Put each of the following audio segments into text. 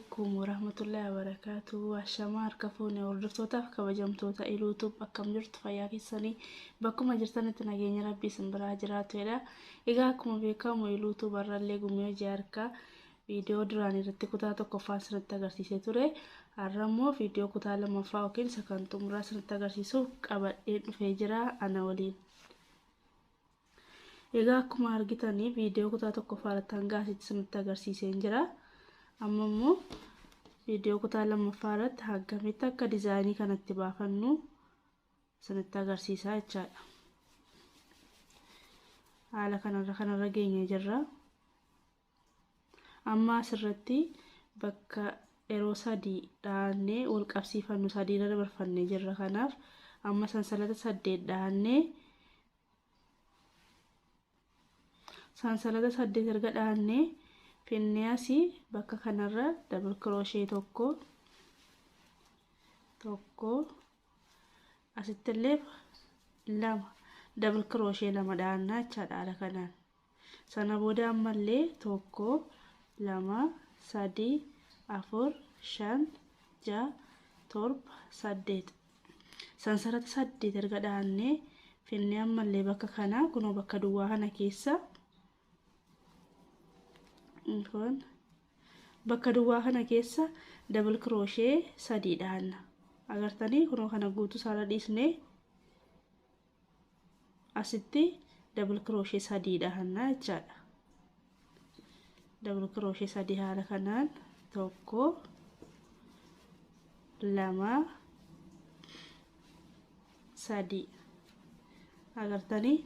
Alaikum warahmatullahi wabarakatuh. Ashamaa harka fuune hordoftootaaf kabajamtoota Iluutuub, akkam jirtu? Fayyaa keessanii? Bakkuma jirtanitti nageenya rabbii isin biraa jiraatudha. Egaa akkuma beekamu Iluutuub har'allee gumii hojii harkaa viidiyoo duraan irratti kutaa tokkoffaa isinitti agarsiisee ture. Har'a immoo viidiyoo kutaa lammaffaa yookiin isa kan xumuraa isinitti agarsiisuuf qabadhee dhufee jira ana waliin. Egaa akkuma argitanii viidiyoo kutaa tokkoffaa irratti hanga asitti isinitti agarsiiseen jira. Amma immoo viidiyoo kutaa lammaffaa irratti hangamitti akka diizaayinii kanatti baafannu isinitti agarsiisaa jechaadha. Haala kanarra geenyee jirra. Amma asirratti bakka yeroo sadii dhahannee wal qabsiifannu sadiirra dabarfannee jirra. Kanaaf amma sansalata 8 dhahannee, sansalata 8 erga dhahannee finnee asii bakka kanarra dabal kirooshee tokko tokko, asitti illee lama, dabal kirooshee lama dhahannaa jechaadha haala kanaan. Sana booda ammallee 1, 2, 3, 4, 5, 6, 7, 8, sansalata 8 erga dhahannee finnee ammallee bakka kanaa kunoo bakka duwwaa kana keessa, kun bakka duwwaa kana keessa dabal kirooshee sadii dhahanna. Agartanii, kunoo kana guutuu isaarra dhiisnee asitti dabal kirooshee sadii dhahanna jechaadha. Dabal kirooshee sadii haala kanaan 1, 2, 3, agartanii,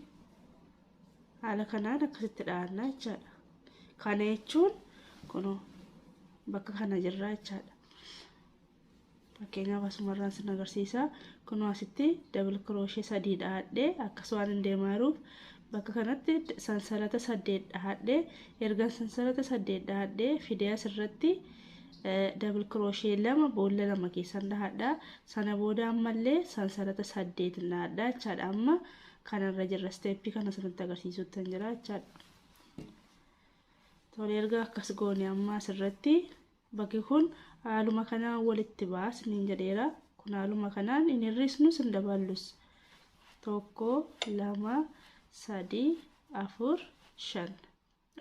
haala kanaan akkasitti dhahanna jechaadha. Kana jechuun kunoo bakka kana jirra jechaadha. Fakkeenyaaf asumarraan sin agarsiisa. Kunoo asitti dabal kirooshee sadii dhahadhee akkas waan hin deemaa jiruuf bakka kanatti sansalata 8 dhahadhee, erga sansalata 8 dhahadhee fidee asirratti dabal kirooshee lama boolla lama keessan dhahadha. Sana booda ammallee sansalata 8 dhahadha jechaadha. Amma kanarra jirra, isteeppii kana sanatti agarsiisutti hin jira jechaadha. Tole, erga akkas goone amma asirratti bakki kun haaluma kanaan walitti baasniin jedheera. Kun haaluma kanaan hin hir'isnus hin daballus. 1, 2, 3, 4, 5.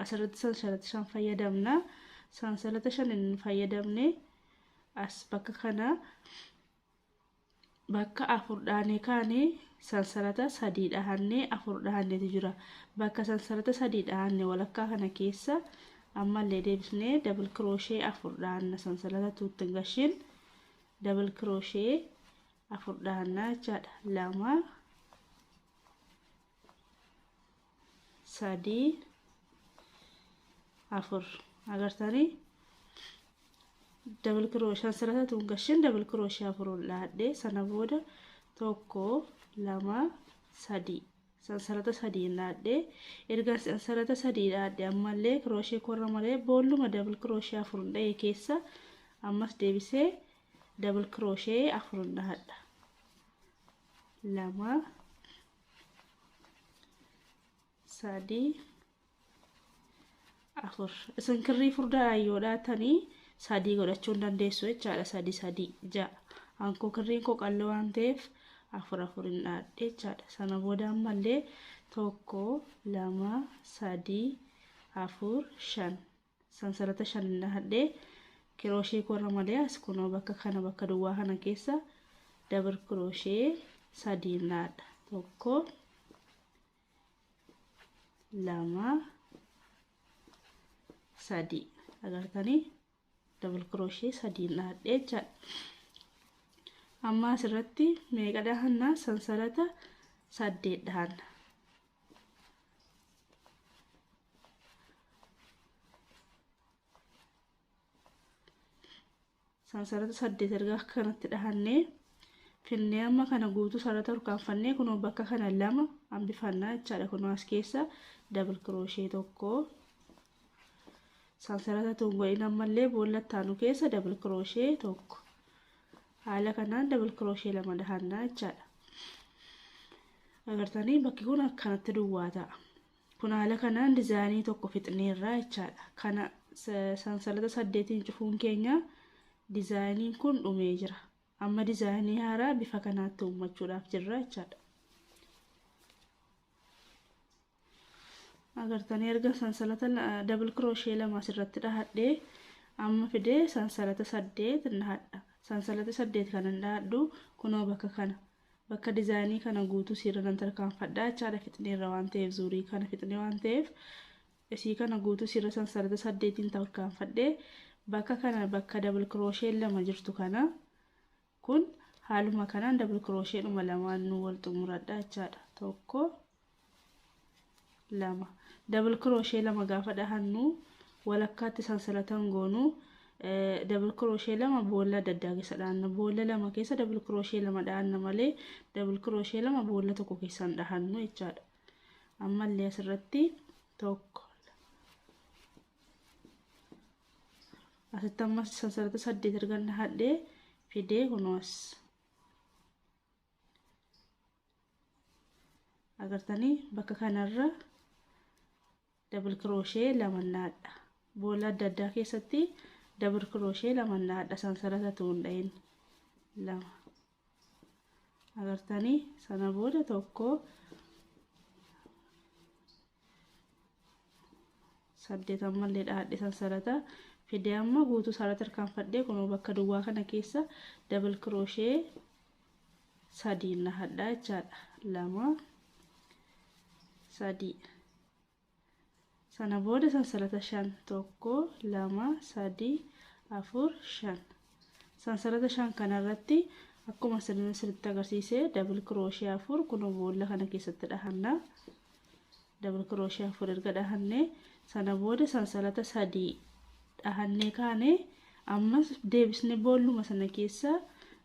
Asirratti sansalata 5 fayyadamna. Sansalata 5 hin fayyadamne, as bakka kana bakka afur dhaanee kaanee sansalata sadii dhahannee afur dhahanneetu jira. Bakka sansalata sadii dhahanne walakkaa kana keessa ammallee deebisnee dabal kirooshee afur dhahanna. Sansalata tuutti hin gashin dabal kirooshee afur dhahannaa jechaadha. 2, 3, 4, agartanii, dabal kirooshee sansalata tuun gashin dabal kirooshee afur ol dhahadhee, sana booda 1, 2, 3, sansalata sadii dhahadhee, erga sansalata sadii dhahadhee ammallee kirooshee korra malee boolluma dabal kirooshee afur dhahee keessa ammas deebisee dabal kirooshee afur dhahadha. 2, 3, 4. Isin kirrii furdaadhaan yoo dhaatanii sadii godhachuu hin dandeessu jechaadha. Sadii sadii ja'a. Ankoo kirriin koo qalloo waan ta'eef afur afur hin dhaadhe jechaadha. Sana booda ammallee 1, 2, 3, 4, 5, sansalata 5 hin dhahadhee kirooshee korra malee as kunoo bakka kana bakka duwwaa kana keessa dabal kirooshee sadii hin dhahadha. 1, 2, 3, agartanii, dabal kirooshee sadii dhahadhee jechaadha. Amma asirratti meeqa dhahanna? Sansalata 8 dhahanna. Sansalata 8 erga akkanatti dhahannee finnee amma kana guutuu sarara urkaanfannee kunoo bakka kana lama hambifannaa jechaadha. Kunoo as keessa dabal kirooshee tokko, sansalata tuun godhin ammallee boolla ittaanu keessa dabal kirooshee tokko, haala kanaan dabal kirooshee lama dhahannaa jechaadha. Agartanii, bakki kun akkanatti duwwaa ta'a. Kun haala kanaan dizaayinii tokko fixneerraa jechaadha. Kana Sansalata 8 cufuun keenya dizaayiniin kun dhumee jira. Amma dizaayinii haaraa bifa kanaatti uummachuudhaaf jirra jechaadha. Agartanii erga sansalata double crochet 2 asirratti dhahadhee amma fidee sansalata 8 dhahadha. Sansalata 8 kanan dhahadhu kunoo bakka kana bakka dizaayinii kana guutuu siirra nan tarkaanfadha jechaadha. Fixneerra waan ta'eef zuurii kana fixnee waan ta'eef isii kana guutuu siirra sansalata 8 tarkaanfadhee bakka kana bakka double crochet 2 jirtu kana kun haaluma kanaan double crochet dhuma lamaan nu wal xumuradha jechaadha. 1 2 double crochet 2 gaafa dhahannu walakkaatti sansalatan goonu double crochet 2 boolla adda addaa keessa dhahanna. Boolla 2 keessa double crochet 2 dhahanna malee double crochet 2 boolla tokko keessaan dhahannu jechaadha. Ammallee asirratti 1 asitti ammas sansalata 8 erga dhahadhee fidee kunuus agartanii bakka kanarra double crochet 2 dhahadha. Boolla adda addaa keessatti double crochet 2 dhahadha sansalata tuun dhahin 2 agartanii sana booda 1 8 ammallee dhahadhe sansalata fidee amma guutuu isaarra tarkaanfadhee kunoo bakka duwwaa kana keessa double crochet 3 dhahadha jechaadha. 2 3 sana booda sansalata 5 1 2 3 4 5 sansalata 5 kanarratti akkuma sirriitti agarsiise double crochet 4 kunoo boolla kana keessatti dhahanna. Double crochet 4 erga dhahanne sana booda sansalata 3 dhahannee kaane ammas deebisne boolluma sana keessa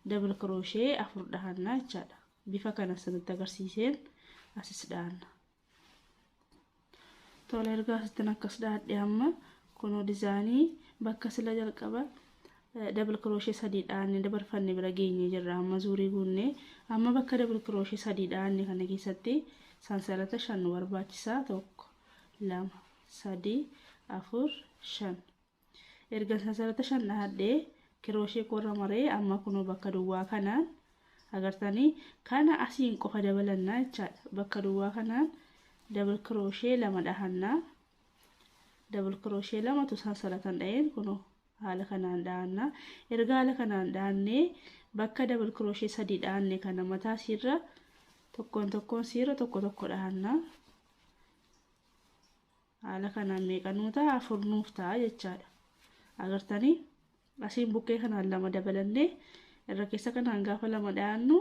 double crochet 4 dhahanna jechaadha. Bifa kana sirriitti agarsiiseen asis dhahanna. Tola erga asittiin akkas dhahadhe amma kunoo dizaayinii bakka sila jalqaba double crochet 3 dhahanne dabarfanne bira geenye jirra. Amma zuurii guunne amma bakka double crochet 3 dhahanne kana keessatti sansalata 5 nu barbaachisaa. 1 2 3 4 5 erga sansalata 5 dhahadhee kirooshee korra maree amma kunoo bakka duwwaa kanaan agartanii kana asiin qofa dabalannaa jechaadha. Bakka duwwaa kanaan double crochet 2 dhahannaa. Double crochet 2 tu sansalatan dhaheen kunoo haala kanaan dhahannaa. Erga haala kanaan dhahannee bakka double crochet 3 dhahanne kana mataa siirra tokkoon tokkoon siirra tokko tokko dhahannaa. Haala kanaan meeqa nuu ta'a? 4 nuuf ta'a jechaadha. Agartanii asiin bukkee kanaan 2 dabalannee irra keessa kanaan gaafa 2 dhahannu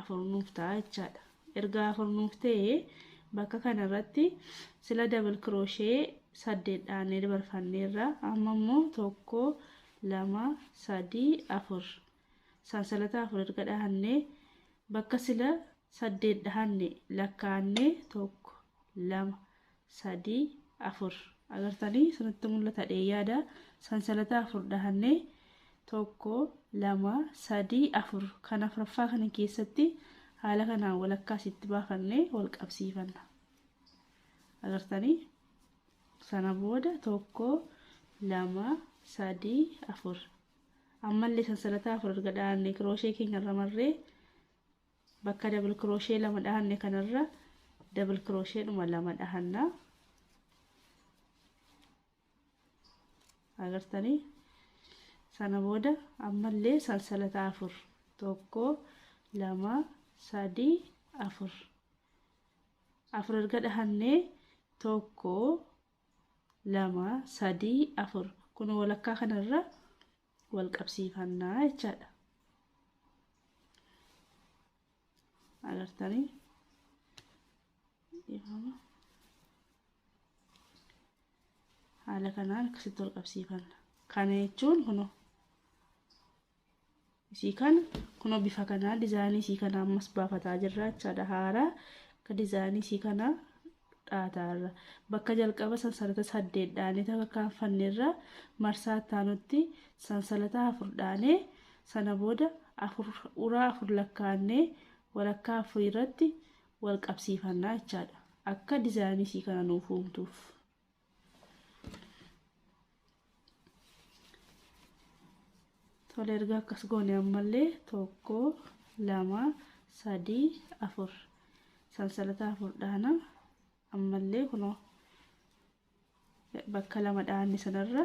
4 nuuf ta'a jechaadha. Erga 4 nuuf ta'ee bakka kanarratti sila double crochet 8 dhaannee dabarfanneerra amma immoo 1 2 3 4 sansalata 4 erga dhahannee bakka sila 8 dhahanne lakkaa'annee 1 2 3 4 agartanii sanitti mul'ata dheeyyaadha. Sansalata 4 dhahannee 1 2 3 4 kan afuraffaa kana keessatti haala kanaan walakkaa asitti baafannee wal qabsiifanna. Agartanii sana booda 1 2 3 4 ammallee sansalata 4 erga dhahannee kirooshee keenya irra marree bakka double crochet 2 dhahanne kanarra double crochet dhuma 2 dhahanna. Agartanii sana booda ammallee sansalata 4 1 2 3 4 4 erga dhahannee 1 2 3 4 kun walakkaa kanarra wal qabsiifannaa jechaadha. Agartanii haala kanaan akkasitti wal qabsiifanna. Kana jechuun kunoo isii kana kunoo bifa kanaa dizaayinii isii kana ammas baafataa jirra jechaadha. Haaraa akka dizaayinii isii kana dhaataarra bakka jalqaba sansalata 8 dhaanee tarkaanfanneerra marsaa itti sansalata 4 dhaanee sana booda 4 uraa 4 lakkaa'annee walakkaa 4 irratti wal qabsiifannaa jechaadha. Akka dizaayinii isii kana nuuf uumtuuf. Tole erga akkas goone ammallee 1 2 3 4 sansalata 4 dhaana. Ammallee kunoo bakka 2 dhaanne sanarra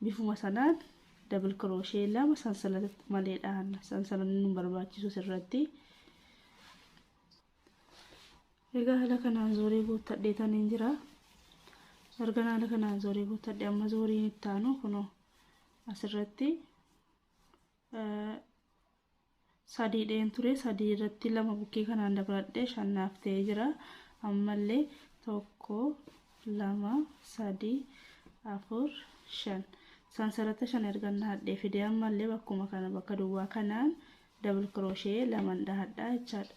bifuma sanaan double crochet 2 sansalata malee dhaanna. Sansalanni nu barbaachisu sirratti. Egaa haala kanaan zoorii guuttadheetaniin jira. Erga haala kanaan zoorii guuttadhe amma zooriin itti aanu kunoo asirratti 3 dheen ture. 3 irratti 2 bukkee kanaan dabaladhee 5 naaf ta'ee jira. Ammallee 1 2 3 4 5 sansalata 5 erga dhahadhee fidee ammallee bakkuma kana bakka duwwaa kanaan double crochet 2 dhahadhaa jechaadha.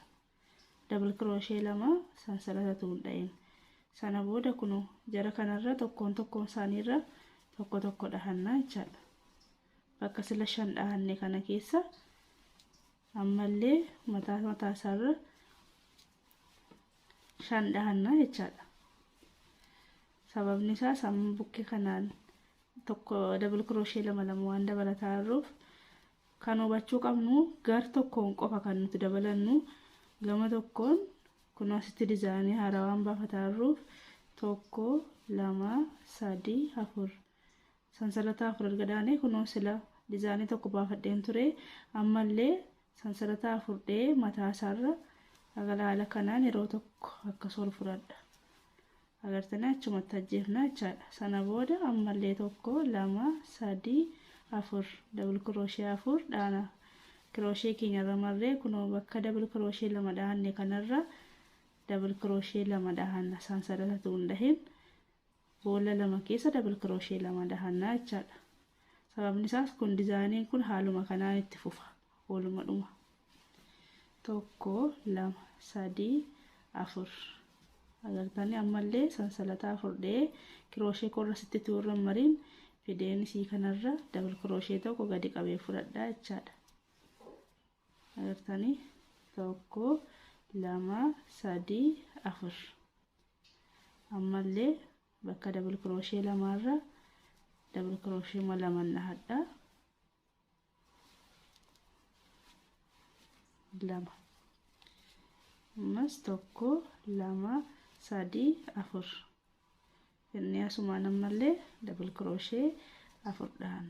Double crochet 2 sansalata tuun dha'in. Sana booda kunoo jara kanarra tokkoon tokkoon isaaniirra tokko tokko dhahannaa jechaadha. Bakka sila 5 dhahanne kana keessa ammallee mataa mataa isaarra 5 dhahannaa jechaadha. Sababni isaas amma bukkee kanaan tokko double crochet 2 2 waan dabalataa jirruuf kan hubachuu qabnu gar tokkoon qofa kan nuti dabalannu gama tokkoon kun asitti dizaayinii haaraa waan baafataa jirruuf 1 2 3 4 sansalata 4 erga dhaanee kunoo sila dizaayinii tokko baafadheen ture. Ammallee sansalata 4 dhee mataa isaarra haala kanaan yeroo tokko akkas ol fudhadha. Agartanii achumatti ajjeefna jechaadha. Sana booda ammallee 1 2 3 4 double crochet 4 dhaana. Crochet keenyarra marree kunoo bakka double crochet 2 dhahanne kanarra double crochet 2 dhahanna. Sansalata tuun dhahin boolla 2 keessa double crochet 2 dhahannaa jechaadha. Sababni isaas kun dizaayiniin kun haaluma kanaan itti fufa. Ooluma dhuma. 1 2 3 4 agartanii ammallee sansalata 4 dhee crochet korra sitti tuurra mariin fideen isii kanarra double crochet tokko gadi qabee fudhadhaa jechaadha. Agartanii 1 2 3 4 ammallee bakka double crochet lamaarra double crochet 2 dhahadha. 2 ammas 1 2 3 4 inni asumaan ammallee double crochet 4 dhahan.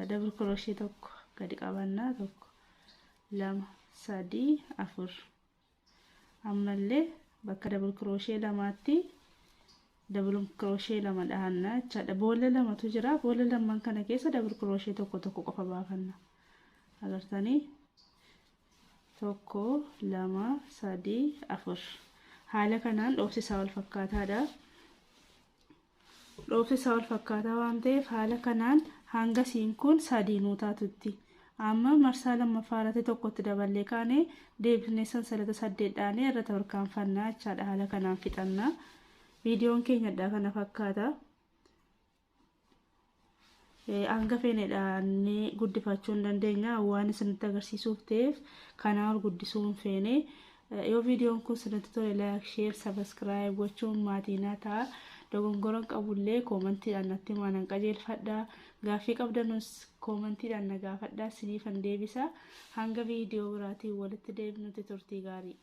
Double crochet tokko gadi qabannaa 1 2 3 4 ammallee bakka double crochet lamaatti double crochet 2 dhahannaa jechaadha. Boolla 2tu jira. Boolla lamaan kana keessa double crochet tokko tokko qofa baafanna. Agartanii 1 2 3 4 haala kanaan dhoofsi isaa wal fakkaataadha. Dhoofsi isaa wal fakkaataa waan ta'eef haala kanaan hanga siin kun 3 nuu taatutti. Amma marsaa lammaffaa irratti tokkotti daballee kaanee deebisnee sansalata 8 dhaanee irra tarkaanfannaa jechaadha. Haala kanaan fixannaa. Viidiyoon keenyadha kana fakkaata. Hanga feenedhaan guddifachuu hin dandeenya. Waan isinitti agarsiisuuf ta'eef kanaa ol guddisuu hin feene. Yoo viidiyoon kun isinitti tole like, share, subscribe gochuun maatii naa ta'a. Dogongoran qabullee koomantiidhaan natti himaa nan qajeelfadha. Gaaffii qabdanus koomantiidhaan na gaafadha. Isiniifan deebisa. Hanga viidiyoo biraatiin walitti deebinutti turtii gaarii.